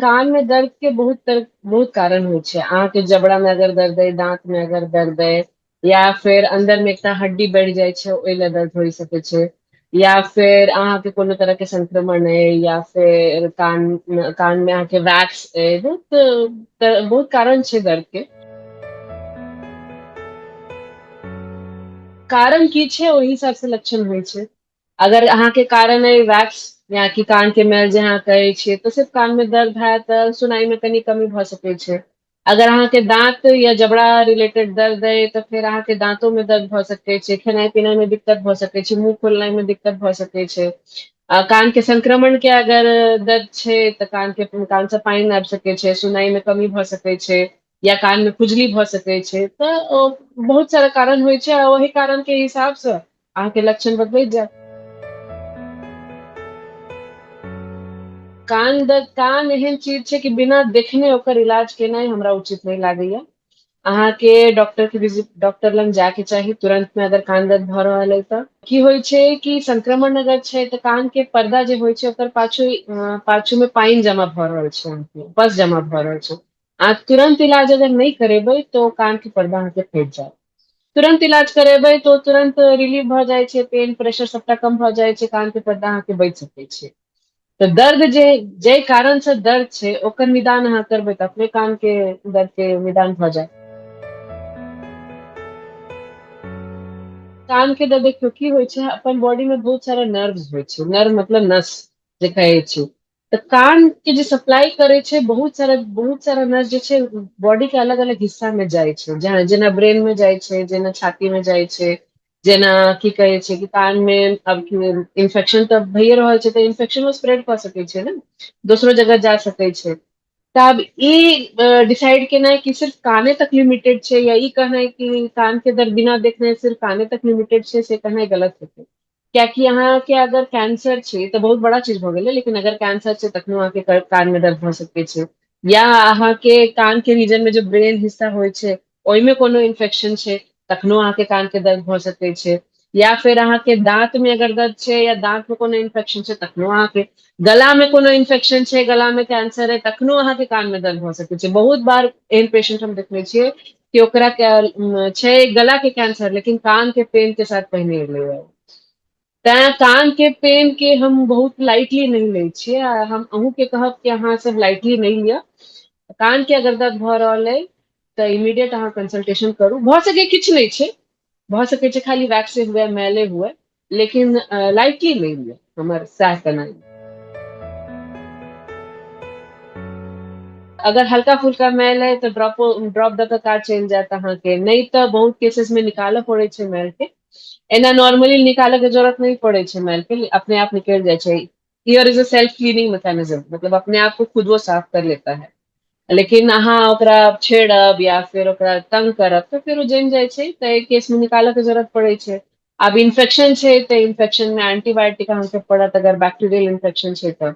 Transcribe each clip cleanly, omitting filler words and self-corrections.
कान में दर्द के बहुत बहुत कारण होइ छै। अहाँके जबड़ा में अगर दर्द अइ, दाँत में अगर दर्द अइ, या फेर अन्दर में एकटा हड्डी बढ़ि जाइ छै ओहि लए दर्द होइ सकै छै, या फेर अहाँके कोनो तरह के संक्रमण अइ, या फेर कान कान में अहाँके वैक्स अइ, बहुत बहुत कारण छै दर्द के। कारण की छै ओहि हिसाब से लक्षण होइ छै। अगर अहाँके कारण अइ वैक्स या कि कान के मैल जे अहाँ कहै छियै, तऽ सिर्फ कान में दर्द हैत, सुनाई में कनि कमी भऽ सकै छै। अगर अहाँके दाँत या जबड़ा रिलेटेड दर्द अइ तऽ फेर अहाँके दाँतो में दर्द भऽ सकै छै, खेनाइ पिनाइ में दिक्कत भऽ सकै छै, मुँह खोलनाइ में दिक्कत भऽ सकै छै। आ कान के संक्रमण के अगर दर्द छै तऽ कान के कान से पानि आबि सकै छै, सुनाई में कमी भऽ सकै छै, या कान में खुजली भऽ सकै छै। तऽ ओ बहुत सारा कारण होइ छै आ ओहि कारण के हिसाब से अहाँके लक्षण बदलैत जायत। कान दर्द, कान एहन चीज छै कि बिना देखने ओकर इलाज केनाइ हमरा उचित नहि लागैया। अहाँके डॉक्टर के विजिट, डॉक्टर लग जायके चाही तुरंत में अगर कान दर्द भऽ रहल अइ तऽ। की होइ छै कि संक्रमण अगर छै तऽ कान के पर्दा जे होइ छै ओकर पाछू पाछू में पानि जमा भऽ रहल छै, अहाँके बस जमा भऽ रहल छै। अहाँ तुरंत इलाज अगर नहि करेबै तऽ ओ कान के पर्दा अहाँके फटि जायत। तुरंत इलाज करेबै तऽ तुरंत रिलीफ भऽ जाइ छै, पेन प्रेशर सबटा कम भऽ जाइ छै, कान के पर्दा अहाँके बचि सकै छै। तऽ दर्द जे जाहि कारण से दर्द छै ओकर निदान अहाँ करबै तऽ अपने कान के दर्द के निदान भऽ जायत। कान के दर्द देखियौ की होइ छै, अपन बॉडी में बहुत सारा नर्व्स होइ छै, नर्व मतलब नस जे कहै छी। तऽ कान के जे सप्लाई करै छै बहुत सारा नस जे छै बॉडी के अलग अलग हिस्सा में जाइ छै, जेना ब्रेन में जाइ छै, जेना छाती में जाइ छै, जेना की कहै छै कि कान में अब इन्फेक्शन तऽ भइए रहल छै तऽ इन्फेक्शनो स्प्रेड कऽ सकै छै ने, दोसरो जगह जा सकै छै। तऽ आब ई डिसाइड केनाइ कि सिर्फ काने तक लिमिटेड छै या ई कहनाइ कि कान के दर्द बिना देखने सिर्फ काने तक लिमिटेड छै, से कहनाइ गलत हेतै। कियाकि अहाँके अगर कैंसर छै तऽ बहुत बड़ा चीज भऽ गेलै, लेकिन अगर कैंसर छै तखनो अहाँके कान में दर्द भऽ सकै छै, या अहाँके कान के रीजन में जे ब्रेन हिस्सा होइ छै ओहिमे कोनो इन्फेक्शन छै तखनो अहाँके कान के दर्द भऽ सकै छै, या फेर अहाँके दाँत में अगर दर्द छै या दाँत में कोनो इन्फेक्शन छै तखनो अहाँके, गला में कोनो इन्फेक्शन छै, गला में कैंसर है तखनो अहाँके कान में दर्द भऽ सकै छै। बहुत बार एहन पेशेंट हम देखने छियै कि ओकरा छै गला के कैंसर लेकिन कान के पेन के साथ पहिने एलै है। तैं कान के पेन के हम बहुत लाइटली नहि लै छियै, आ हम अहूँके कहब कि अहाँ सब लाइटली नहि लिअ। कान के अगर दर्द भऽ रहल अइ तऽ इमीडिएट अहाँ कंसल्टेशन करू। भऽ सकै किछु नहि छै, भऽ सकै छै खाली वैक्से हुए, मैले हुए, लेकिन लाइटली नहि लिअ, हमर सएह कहनाइ। अगर हल्का फुल्का मैल है तऽ ड्रॉप दऽ कऽ काज चलि जायत अहाँके, नहि तऽ बहुत केसेस में निकालऽ पड़ै छै मैल के। एना नॉर्मली निकालऽ के जरूरत नहि पड़ै छै मैल के, अपने आप निकलि जाइ छै। Ear is a self cleaning mechanism, मतलब अपने आप को खुद वो साफ कर लेता है। लेकिन अहाँ ओकरा छेड़ब या फिर ओकरा तंग करब तऽ फेर ओ जमि जाइ छै, तऽ एहि केस में निकालऽ के जरूरत पड़ै छै। आब इन्फेक्शन छै तऽ इन्फेक्शन में एंटीबायोटिक अहाँके पड़त अगर बैक्टीरियल इन्फेक्शन छै तऽ,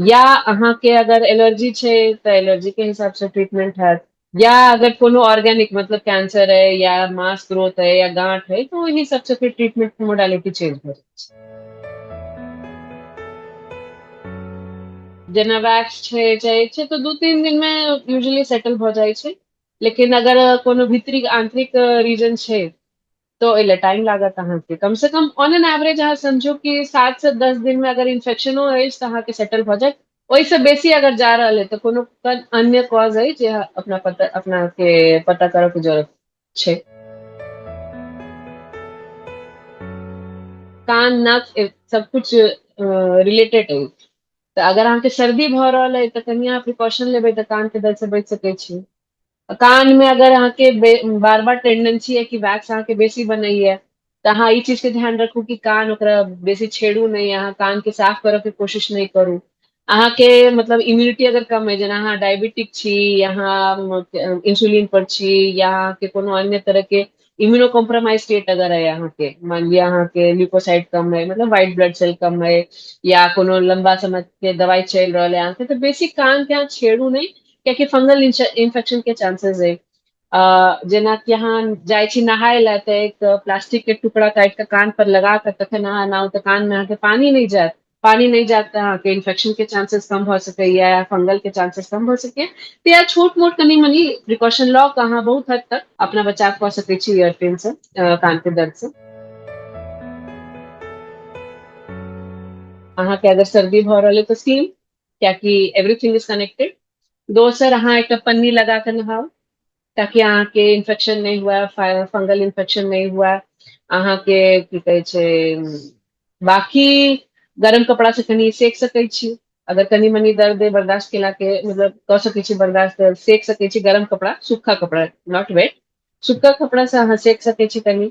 या अहाँके अगर एलर्जी छै तऽ एलर्जी के हिसाब से ट्रीटमेंट हैत, या अगर कोनो ऑर्गेनिक मतलब कैंसर है या मास ग्रोथ है या गांठ है तो ओहि हिसाब से फिर ट्रीटमेंट मोडालिटी चेंज भऽ जाइ छै। जेना वैक्स छै चाहे छै तऽ 2-3 दिन में यूजुअली सेटल भऽ जाइ छै, लेकिन अगर कोनो भीतरी आंतरिक रीजन छै तो ओहि लए टाइम लागत अहाँके। कम से कम ऑन एन एवरेज अहाँ समझो कि 7 से 10 दिन में अगर इन्फेक्शनो अछि तऽ अहाँके सेटल भऽ जायत। ओहिसँ बेसी अगर जा रहल है तऽ कोनो अन्य कॉज अछि जे अपना के पता करऽ के जरूरत छै। कान नाक सब कुछ रिलेटेड अछि, तऽ अगर अहाँके सर्दी भऽ रहल अइ तऽ कनि अहाँ प्रिकॉशन लेबै तऽ कान के दर्द से बचि सकै छी। कान में अगर अहाँके बार बार टेंडेंसी है कि वैक्स अहाँके बेसी बनैया तऽ अहाँ ई चीज के ध्यान रखू कि कान ओकरा बेसी छेड़ू नहि, अहाँ कान के साफ करऽ के कोशिश नहि करू। अहाँके मतलब इम्यूनिटी अगर कम है, जेना अहाँ डायबिटिक छी, अहाँ इंसुलिन पर छी, या अहाँके कोनो अन्य तरह के इम्यूनो कॉम्प्रोमाइज स्टेट अगर है अहाँके, मान लिअ अहाँके ल्यूकोसाइट कम है, मतलब व्हाइट ब्लड सेल कम है, या कोनो लंबा समय के दवाई चलि रहल है अहाँके, तऽ बेसी कान के अहाँ छेड़ू नहि, कियाकि फंगल इन्फेक्शन के चांसेस है। जेना कि अहाँ जाइ छी नहाय लए तऽ एक प्लास्टिक के टुकड़ा काटि कऽ कान पर लगा कऽ तखन अहाँ नहाउ तऽ कान में अहाँके पानी नहि जायत। पानी नहि जायत तऽ अहाँके इन्फेक्शन के चांसेस कम भऽ सकैया, फंगल के चांसेस कम भऽ सकैया। तऽ इएह छोट मोट कनि मनी प्रिकॉशन लऽ कऽ अहाँ बहुत हद तक अपना बचाव कऽ सकै छी ईयर पेन से, कान के दर्द से। अहाँके अगर सर्दी भऽ रहल है तऽ स्टीम, कियाकि एवरीथिंग is connected. दोसर, अहाँ एकटा पन्नी लगा कऽ नहाउ ताकि अहाँके इन्फेक्शन नहि हुए, फंगल इन्फेक्शन नहि हुए। अहाँके की कहै छै, बाकी गरम कपड़ा से कनि सेक सकै छी। अगर कनि मनी दर्द बर्दाश्त केला के मतलब कऽ सकै छी बर्दाश्त, सेक सकै छी गरम कपड़ा, सूखा कपड़ा, not wait, सूखा कपड़ा से अहाँ सेक सकै छी कनि,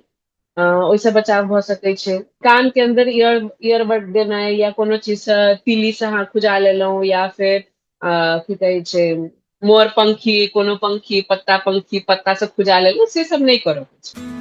ओहिसँ बचाव भऽ सकै छै। कान के अन्दर ईयरबड देनाइ या कोनो चीजसँ तीली से अहाँ खुजा लेलहुँ, या फिर की कहै छै, मोर पंखी, कोनो पंखी, पत्ता, पंखी पत्ता सब खुजा लेलहुँ, से सब नहि करऽ के छै।